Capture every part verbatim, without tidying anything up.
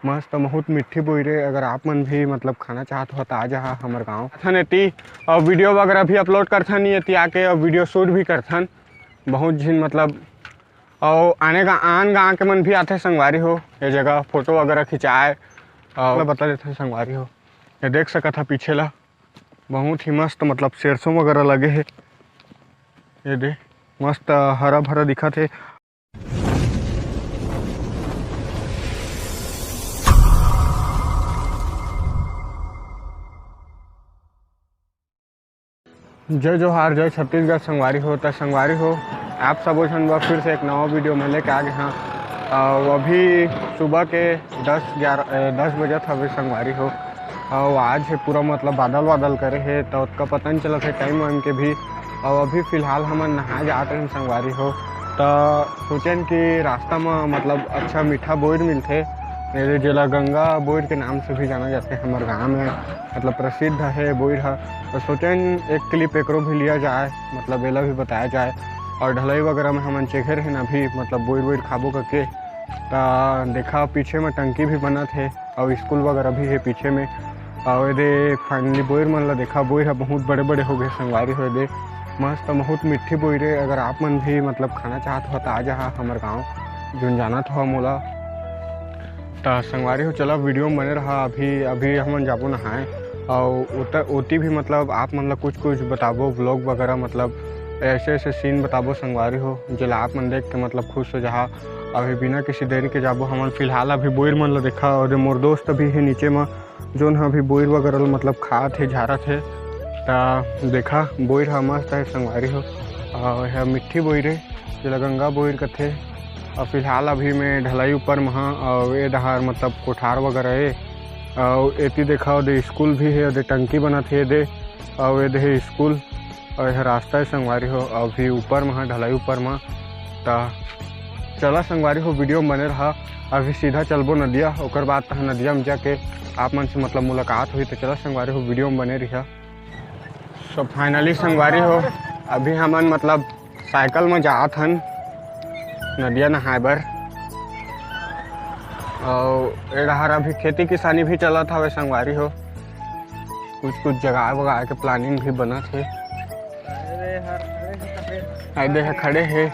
मस्त बहुत मिट्ठी बोइर हे। अगर आप मन भी मतलब खाना चाहत हो त आ जहा हमर गाँव। अथन एती अउ video वगैरह भी upload करथन एती आके, अउ video shoot भी करथन। बहुत झिन मतलब अउ आने गा-, आन गाँव के मन भी आथे संगवारी हो ये जगह photo वगैरह खिंचाए। अउ मैं बता देथन संगवारी हो, ये देख सकत हा पीछे ला, बहुत ही मस्त मतलब सरसों वगैरह लगे हे। ये दे मस्त हरा भरा दिखत हे। जय जोहार, जय छत्तीसगढ़ संगवारी हो। त संगवारी हो, आप सबो झन बर फिर से एक नवा video में लेके आ गे हाँ। अउ अभी सुबह के दस ग्यारह, ए, दस बजत हवे संगवारी हो। अउ आज हे पूरा मतलब बादल वादल करे हे, त ओतका पता नइ चलत हे time वाइम के भी। अउ अभी फिलहाल हमन नहाए जात रहेन संगवारी हो, त सोचेन कि रास्ता म मतलब अच्छा मीठा बोइर मिलथे, ए, जेला गंगा बोइर के नाम से भी जाना जाथे हमर गाँव में। मतलब प्रसिद्ध हे बोइर ह। तो सोचेन एक clip एकरो भी लिया जाए, मतलब एला भी बताया जाए। और ढलई वगैरह में हमन चेखे रहेन अभी, मतलब बोइर वोइर खाबो करके। त देखा पीछे में टंकी भी बनत हे और स्कूल वगैरह भी हे पीछे में। और एदे finally बोइर मन ला देखा, बोइर ह बहुत बड़े बड़े हो गए संगवारी हो। एदे मस्त बहुत मिट्ठी बोइर हे। अगर आप मन भी मतलब खाना चाहत हो त आ जहा हमर गाँव, जोन जानत हो मोला। त संगवारी हो, चला video में बने रहा। अभी, अभी हमन जाबो नहाए, अउ ओत-, ओती भी मतलब आप मन ला कुछ, कुछ बताबो, vlog वगैरह, मतलब ऐसे, ऐसे scene बताबो संगवारी हो, जेला आप मन देख के मतलब खुश हो जहा। अभी बिना किसी देरी के जाबो हमन। फिलहाल अभी बोइर मन ला देखा, और मोर दोस्त भी हे नीचे म, जोन ह अभी बोइर वगैरह ल मतलब खात हे, झारत हे। त देखा, बोइर ह मस्त हे संगवारी हो, अउ एह मिट्ठी बोइर हे, जेला गंगा बोइर कथे। अउ फिलहाल अभी मैं ढलाई ऊपर म हंव, अउ ए डहार मतलब कोठार वगैरह हे, अउ एती देखा, ओदे स्कूल भी हे, ओदे टंकी बनत हे, एदे, अउ एदे हे स्कूल, अउ एह रास्ता हे संगवारी हो। अभी ऊपर म हंव, ढलाई ऊपर म। त चला संगवारी हो, video में बने रहा। अभी सीधा चलबो नदिया, ओकर बाद तहाँ नदिया में जाके आप मन से मतलब मुलाकात होही। त चला संगवारी हो, video में बने रहा। So finally संगवारी हो, अभी हमन मतलब साइकिल में जात हन नदिया नहाए बर। अउ ए डहार अभी खेती किसानी भी चलत हवे संगवारी हो, कुछ कुछ जगह वगह के planning भी बनत हे। ए दे ह खड़े हे।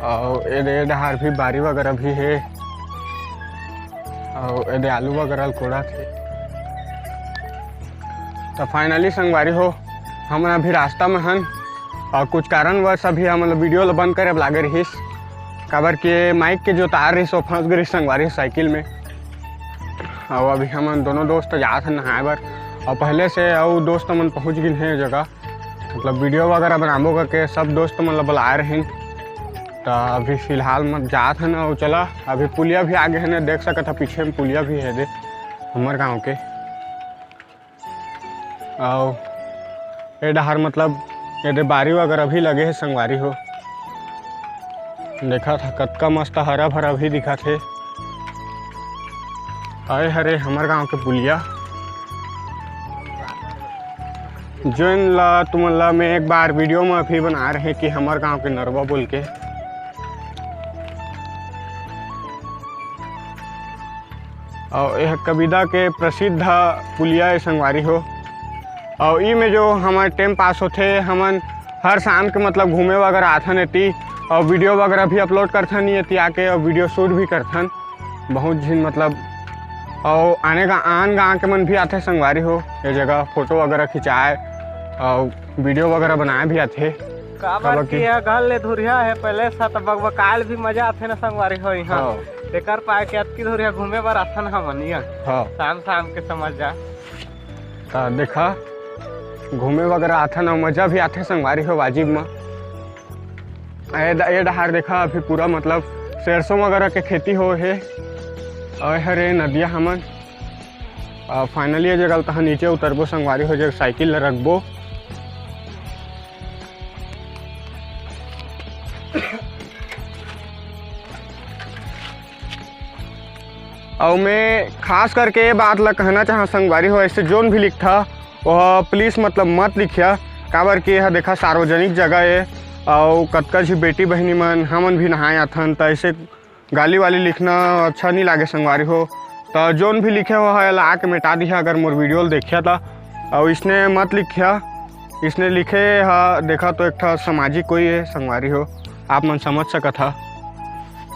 अउ ए दे, ए डहार भी बारी वगैरह भी हे, अउ ए दे आलू वगैरह ल कोड़त हे। त finally संगवारी हो, हमन अभी रास्ता में हन, अउ कुछ कारणवश अभी हमन video ल बंद करे लागे रहिस, काबर के mic के जो तार रहिस, वो फंस गे रहिस संगवारी साइकिल में। अउ अभी हमन दोनों दोस्त जात हन नहाए बर, अउ पहले से अउ दोस्त मन पहुँच गिन हे जगह। मतलब video वगैरह बनाबो करके सब दोस्त मन ला बुलाए रहिन। त अभी फिलहाल म जात हन। अउ चला, अभी पुलिया भी आगे हन, देख सकत ह पीछे में पुलिया भी हे दे हमर गाँव के। अउ ए डहार मतलब ए दे बारी वगैरह भी लगे हे संगवारी हो। देखत ह कतका मस्त हरा भरा भी दिखत हे। अउ ए हरे हमर गांव के पुलिया, जोन ला तुमन ला मैं एक बार video में भी बना रहे कि हमर गांव के नरवा बोल के। अउ यह कबीदा के प्रसिद्ध पुलिया ए संगवारी हो। अउ ई में जो हमर time pass होथे, हमन हर शाम के मतलब घूमे वगैरह आथन एती, अउ video वगैरह भी upload करथन एती आके, अउ video shoot भी करथन। बहुत झिन मतलब, अउ आने गा-, आन गाँव के मन भी आथे संगवारी हो, ये जगह photo वगैरह खिंचाए, अउ video वगैरह बनाए भी आथे। काबर काबर कि कि यह घर ले धुरिया हे, पहले से त बगबकाल भी मजा आथे ना संगवारी हो इहाँ। हाँ। तेकर पाए के अतकी धुरिया घूमे बर आथन हमन इहाँ। हाँ। शाम शाम के समझ जा। त देखा, घूमे वगैरह आथन अउ मजा भी आथे संगवारी हो वाजिब म। ए ड-, ए डहार देखा, अभी पूरा मतलब सरसों वगैरह के खेती हो हे। अउ हरे नदिया हमन। अ, finally ये जगह ल तहाँ नीचे उतरबो संगवारी हो, जगह साइकिल ल रखबो। अउ मैं खास करके ये बात ला कहना चाहत संगवारी हो, ऐसे जोन भी लिखथा, ओह please मतलब मत लिखिया, काबर कि यह देखा सार्वजनिक जगह ए, अउ कतका झी बेटी बहिनी मन, हमन भी नहाए आथन, त ऐसे गाली वाली लिखना अच्छा नहीं लागे संगवारी हो। त जोन भी लिखे हो है, ला आके मिटा दिहा अगर मोर वीडियो ल देखिया त। अउ इसने मत लिखिया, इसने लिखे हा, देखा तो एक ठा सामाजिक कोई है संगवारी हो, आप मन समझ सकत हा।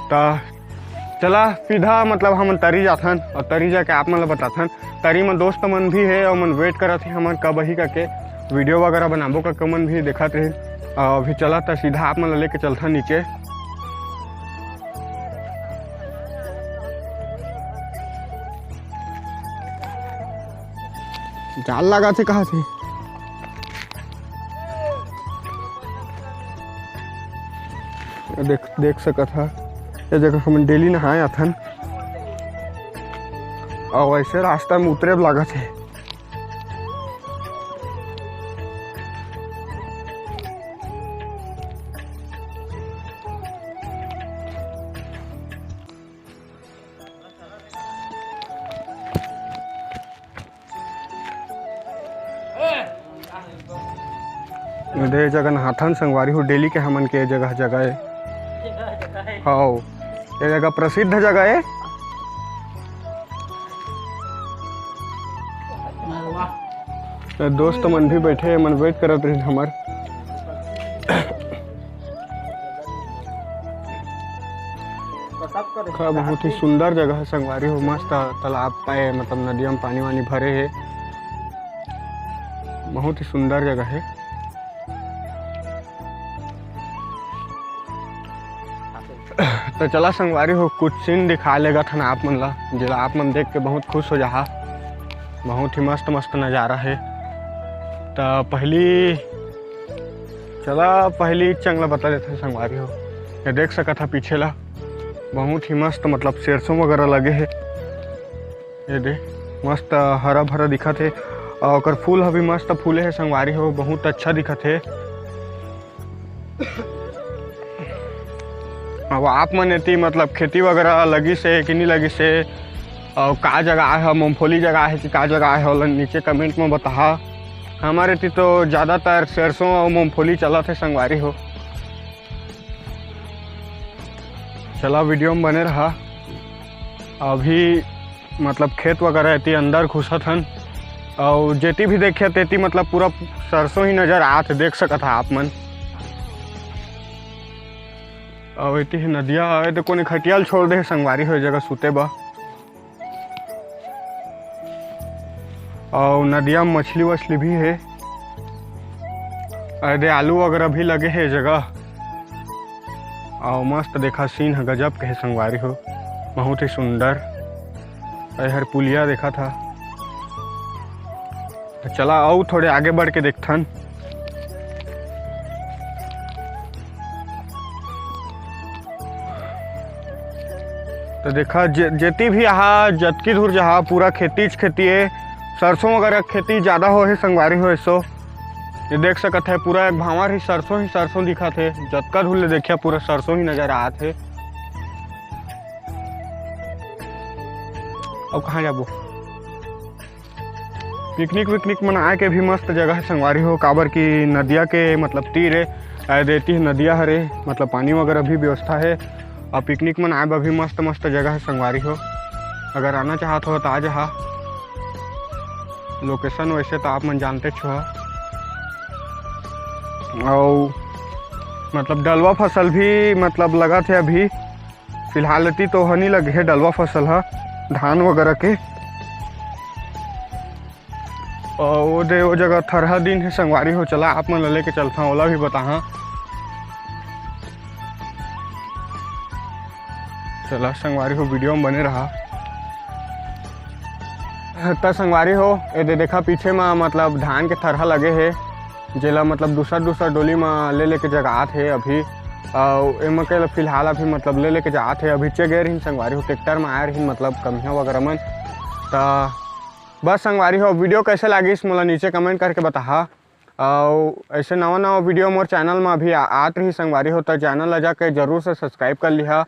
त चला सीधा मतलब हमन तरी जाथन अउ तरी जाके आप मन ल बताथन। तरी म दोस्त मन भी हे अउ मन वेट करत हे हमन कब आही करके, वीडियो वगैरह बनाबो करके मन भी देखत रही। अउ अभी चला त सीधा आप मन ल लेके चलथन नीचे। जाल लगा थे कहा थे। देख, देख सकत हा, ये जगह हमन डेली नहाए आथन। अउ ऐसे रास्ता में उतरे लागत हे। ये जगह नहाथन संगवारी हो, डेली के हमन के जगह, जगह है। हाँ, ये जगह प्रसिद्ध जगह है। ये दोस्त मन भी बैठे हैं, मन वेट करत रहे हमार। का बहुत ही सुंदर जगह है संगवारी हो, मस्त तालाब पाए, मतलब नदिया में पानी वानी भरे है, बहुत ही सुंदर जगह है। तो चला संगवारी हो, कुछ सीन दिखा लेगा थन आप मन ला, जेला आप मन देख के बहुत खुश हो जाहा। बहुत ही मस्त मस्त नज़ारा है। तो पहली चला पहली चंग ला बता देथे संगवारी हो, ये देख सकत हा पीछे ला बहुत ही मस्त मतलब सरसों वगैरह लगे हे। ये दे मस्त हरा भरा दिखत हे अउ ओकर फूल ह भी मस्त फूले हे संगवारी हो, बहुत अच्छा दिखत हे। अब आप मन एती मतलब खेती वगैरह लगिस हे कि नहीं लगिस हे, अउ का जगह आए हो, मूंगफली जगह आए हे कि का जगह आए हो, ओला नीचे कमेंट में बताहा। हमारे एती तो ज़्यादातर सरसों अउ मूंगफली चलत हे संगवारी हो। चला वीडियो में बने रहा। अभी मतलब खेत वगैरह एती अंदर घुसत हन, अउ जेती भी देखिया तेती मतलब पूरा सरसों ही नजर आत हे, देख सकत हा आप मन। अउ एती हे नदिया, अउ एती कोने खटिया ल छोड़ दे हे संगवारी हो, ए जगह सूते बर। अउ नदिया में मछली वछली भी हे। अउ एदे आलू वगैरह भी लगे हे ए जगह। अउ मस्त देखा सीन ह गजब के हे संगवारी हो, बहुत ही सुंदर। अउ एहर पुलिया देखत हा। तो चला अउ थोड़े आगे बढ़ के देखथन। तो देखा जे-, जेती भी आहा, जतकी दूर जहा, पूरा खेतीच खेती हे। सरसों वगैरह खेती ज़्यादा हो हे संगवारी हो। एसो ये देख सकत हे, पूरा एक भांवर ही सरसों ही सरसों दिखत हे। जतका दूर ले देखिया पूरा सरसों ही नजर आत हे। अब कहाँ जाबो? पिकनिक विकनिक मनाए के भी मस्त जगह हे संगवारी हो, काबर कि नदिया के मतलब तीर हे, ए देती नदिया हरे, मतलब पानी वगैरह भी व्यवस्था हे। अउ पिकनिक मनाए बर भी मस्त मस्त जगह हे संगवारी हो, अगर आना चाहत हो तो आ जहा। लोकेशन वैसे तो आप मन जानते छो। अउ मतलब डलवा फसल भी मतलब लगत हे अभी, फिलहाल एती तो हनी लगे हे डलवा फसल ह, धान वगैरह के। अउ ओ दे, ओ जगह थरहा दिन हे संगवारी हो, चला आप मन ल लेके चलथन, ओला भी बताहा। चला संगवारी हो, वीडियो में बने रहा। त संगवारी हो, ए दे देखा पीछे म मतलब धान के थरहा लगे हे, जेला मतलब दूसर दूसर डोली म ले लेके जगात हे अभी। अउ एमा के फिलहाल अभी मतलब ले लेके जात हे, अभी चे गए रहिन संगवारी हो, ट्रैक्टर म आए रहिन मतलब कमिया वगैरह मन। त बस संगवारी हो, वीडियो कैसे लागिस मोला नीचे कमेंट करके बताहा। अउ ऐसे नवा नवा वीडियो मोर चैनल में अभी आ-, आत रही संगवारी हो, तो चैनल ला जाके जरूर से सब्सक्राइब कर लिहा।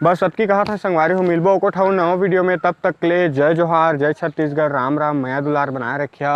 बस अतकी कहा था संगवारी हो, मिलबो एको ठा नवा वीडियो में, तब तक के लिए जय जोहार, जय छत्तीसगढ़, राम राम, मया दुलार बनाए रखिया।